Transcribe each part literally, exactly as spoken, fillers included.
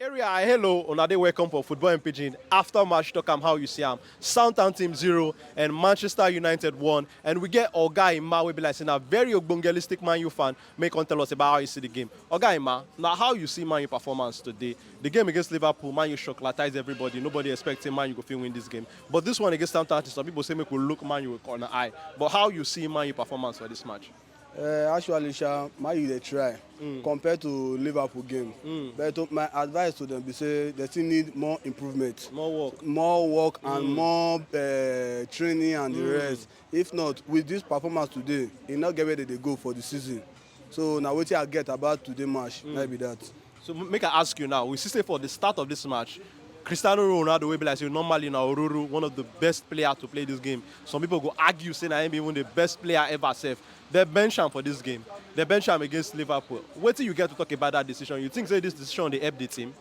Area, hello, una dey welcome for Football in Pidgin. After match, talk am how you see am. Southampton zero and Manchester United one. And we get Oga Ima, wey be like say na very ogbongelistic Man U fan, make come tell us about how you see the game. Oga Ima, na how you see Man U performance today? The game against Liverpool, Man U chocolatize everybody. Nobody expect say Man U go fit win this game. But this one against Southampton, some people say make we look Man U with corner eye. But how you see Man U performance for this match? Uh, actually, Sha, Man U dey try compared to Liverpool game. But to, my advice to them be say they still need more improvement, more work, more work and more uh, training and the rest. If not, with this performance today, e no get where they dey go for the season. So na wetin I get about today match, na be that. So m- make I ask you now. We see say for the start of this match, Cristiano Ronaldo, wey be like say normally na Oruru, one of the best player to play this game. Some people go argue say na him be even the best player ever sef. They bench am for this game. They bench am against Liverpool. Wetin you get to talk about that decision? You think say this decision dey help the team?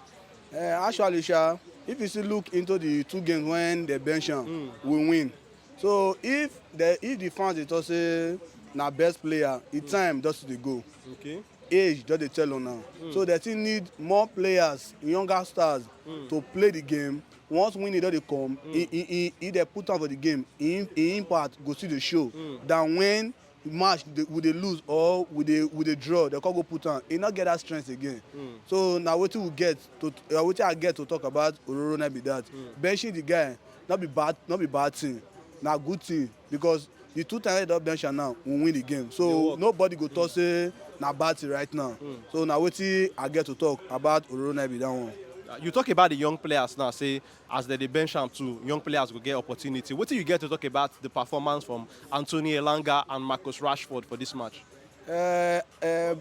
Uh, actually, Sha, if you still look into the two games when they bench am, we win. So if the if the fans dey talk say na best player, e time just dey go. Okay. Age just dey tell una. So they still need more players, younger stars, to play the game. Once winning don dey come, e e e e dey put am for the game. E im- e impact go still dey show than when match dey- we dey lose or we dey we dey draw, they come go put am. E no get that strength again. So na wetin we get to uh, wetin I get to talk about Ororo na be that. Benching the guy no be bad no be bad thing, na good thing because the two times they don bench am now, we win the game. So nobody go talk say na bad thing right now. So na wetin I get to talk about Ororo na be that one. Uh, you talk about the young players now, say as they dey bench am too, young players go get opportunity. Wetin you get to talk about the performance from Anthony Elanga and Marcus Rashford for this match? Uh, uh, uh,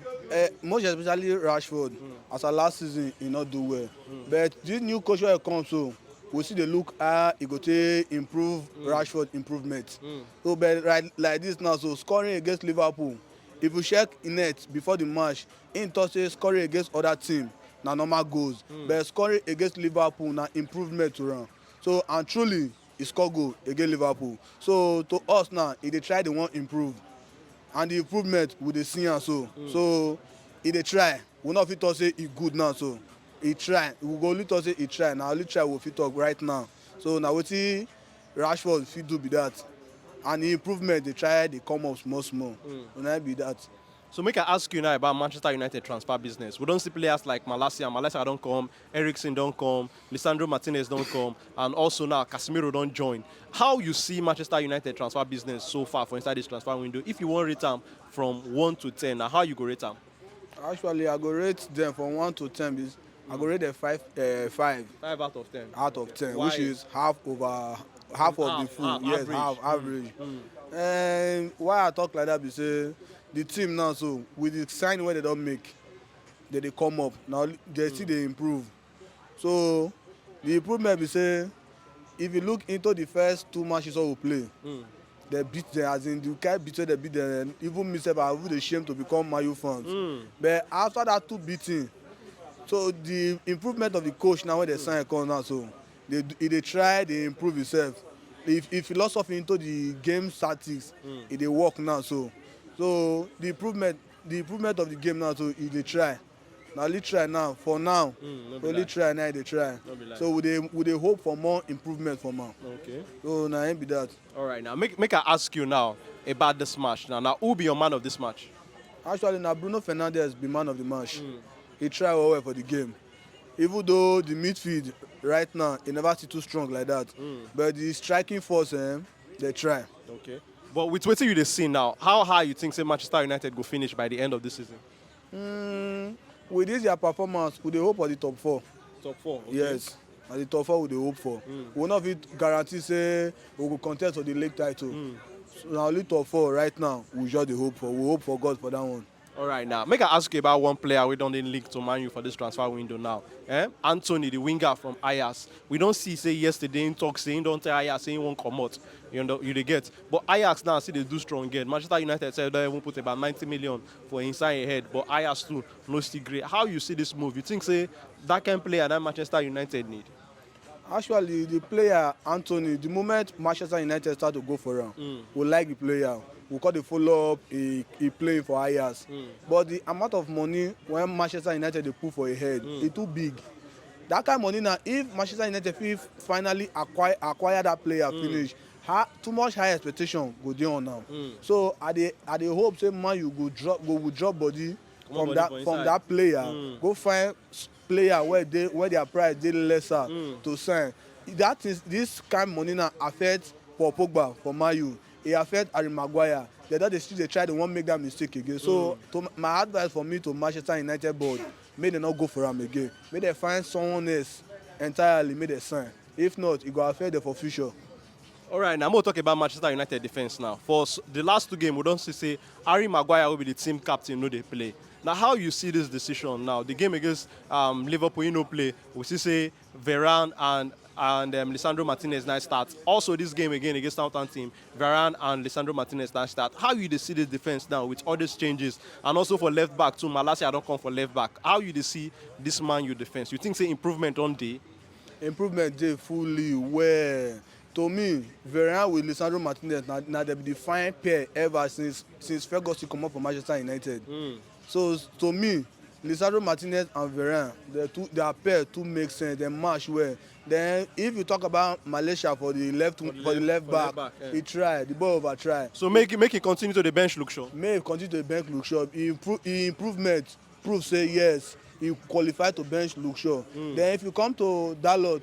most especially Rashford. As a last season, he not do well. But this new coach wey come so, we see the look how he go take improve Rashford improvement. So, but right like this now, so scoring against Liverpool, if you check in net before the match, he talk say scoring against other team na normal goals, but scoring against Liverpool na improvement to am. So and truly, he score goal against Liverpool. So to us now, he dey try dey wan improve, and the improvement we dey see am so. So he dey try. We no fit talk say he good now so. He try. We go only talk say he try. Na only try we fit talk right now. So na wetin Rashford fit do be that, and the improvement dey try dey come up small small. Na be that. So make I ask you now about Manchester United transfer business. We don see players like Malacia. Malacia don come, Eriksen don come, Lisandro Martinez don come, and also now Casemiro don join. How you see Manchester United transfer business so far for inside this transfer window? If you wan rate am from one to ten, na how you go rate am? Actually, I go rate them from one to ten. Is I go rate them five, uh, five. Five out of ten. Out of ten, which is half over half of the full. Yes, half average. And why I talk like that be say the team now, so with the sign wey they don make, they dey come up now. They still dey improve. So the improvement be say if you look into the first two matches wey we play, they beat them, as in the kind beat wey they beat them, even me sef, I even dey shame to become Man U fans. But after that two beating, so the improvement of the coach now wey they sign come now, so they do- he dey try dey improve himself. If if philosophy into the game tactics, e dey work now. So so the improvement the improvement of the game now, so e dey try. Na only try now for now. Only try now e dey try. So we dey we dey hope for more improvement from am. Okay. So na him be that. All right, now make make I ask you now about this match. Now, now who be your man of this match? Actually, na Bruno Fernandes be man of the match. He try well well for the game. Even though the midfield right now e never still too strong like that, but the striking force, eh, they try. Okay. But with wetin you dey see now, how high you think say Manchester United go finish by the end of this season? Mm, with this their performance, we dey hope for the top four. Top four. Okay. Yes, na the top four we dey hope for. We no fit guarantee say we go contest for the league title. So na only top four right now we just dey hope for. We hope for God for that one. All right, now make I ask you about one player wey don dey linked to Man U for this transfer window now. Eh? Anthony, the winger from Ajax. We don see say yesterday he talk say he don tell Ajax say he wan comot. You know, you dey get. But Ajax now still dey do strong get. Manchester United sef don even put about ninety million for inside him head, but Ajax too no still gree. How you see this move? You think say that kind player that Manchester United need? Actually, the player Anthony, the moment Manchester United start to go for am, we like the player. We call the follow up, he, he playing for Ajax. But the amount of money when Manchester United dey put for a head, e too big. That kind of money now, if Manchester United fit finally acquire acquire that player finish, ha, too much high expectation go dey on now. So I dey I dey hope say Man U go drop go withdraw body from that from that player, go find player where they where their price dey lesser to sign. That is this kind money now affect Paul Pogba for Man U. E affect Harry Maguire. They don dey still dey try, they wan make that mistake again. So to my advice for me to Manchester United board, make dem no go for am again. Make dem find someone else entirely, make dem sign. If not, e go affect them for future. All right, now we'll talk about Manchester United defense now. For s- the last two games, we don't see say Harry Maguire will be the team captain, no they play. Now, how you see this decision now? The game against um, Liverpool, you no play. We see say Varane and and um, Lisandro Martinez now start. Also, this game again against Southampton, Varane and Lisandro Martinez now start. How you dey see this defense now with all these changes, and also for left back too? Malacia don't come for left back. How you dey see this Man U defense? You think say improvement on day? Improvement dey fully well. To me, Varane with Lisandro Martinez na na dem be the fine pair ever since since Ferguson comot for Manchester United. So to me, Lisandro Martinez and Varane, the two their pair too make sense. Dem match well. Then if you talk about Malaysia for the left for the left back, he try, the boy over try. So make make he continue to the bench, look sure. Make he continue to the bench, look sure. He improve he improvement prove say yes, he qualify to bench Luke Shaw. Mm. Then if you come to Dalot,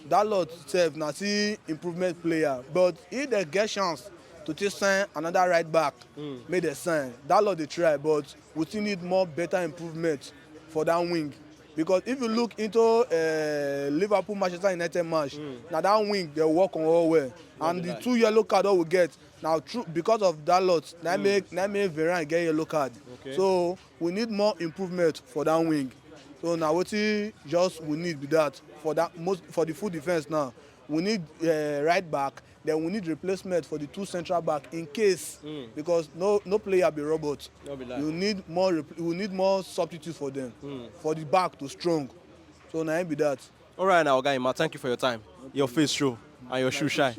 Dalot sef na see improvement player, but if they get chance to take sign another right back, mm. Make they sign. Dalot dey try, but we still need more better improvement for that wing. Because if you look into uh, Liverpool Manchester United match, mm. Now that wing they work on all well, and the two yellow card all we get now true because of that lot. Now mm. Make now make Varane get yellow card. Okay. So we need more improvement for that wing. So now what just we need be that for that most for the full defense now. We need uh, right back. Then we need replacement for the two central back in case mm. Because no no player be robot. No be lie. You need more. We need more substitutes for them mm. For the back to strong. So now be that. All right, now, Oga Ima, thank you for your time. Okay. Your face show and your shoe shine.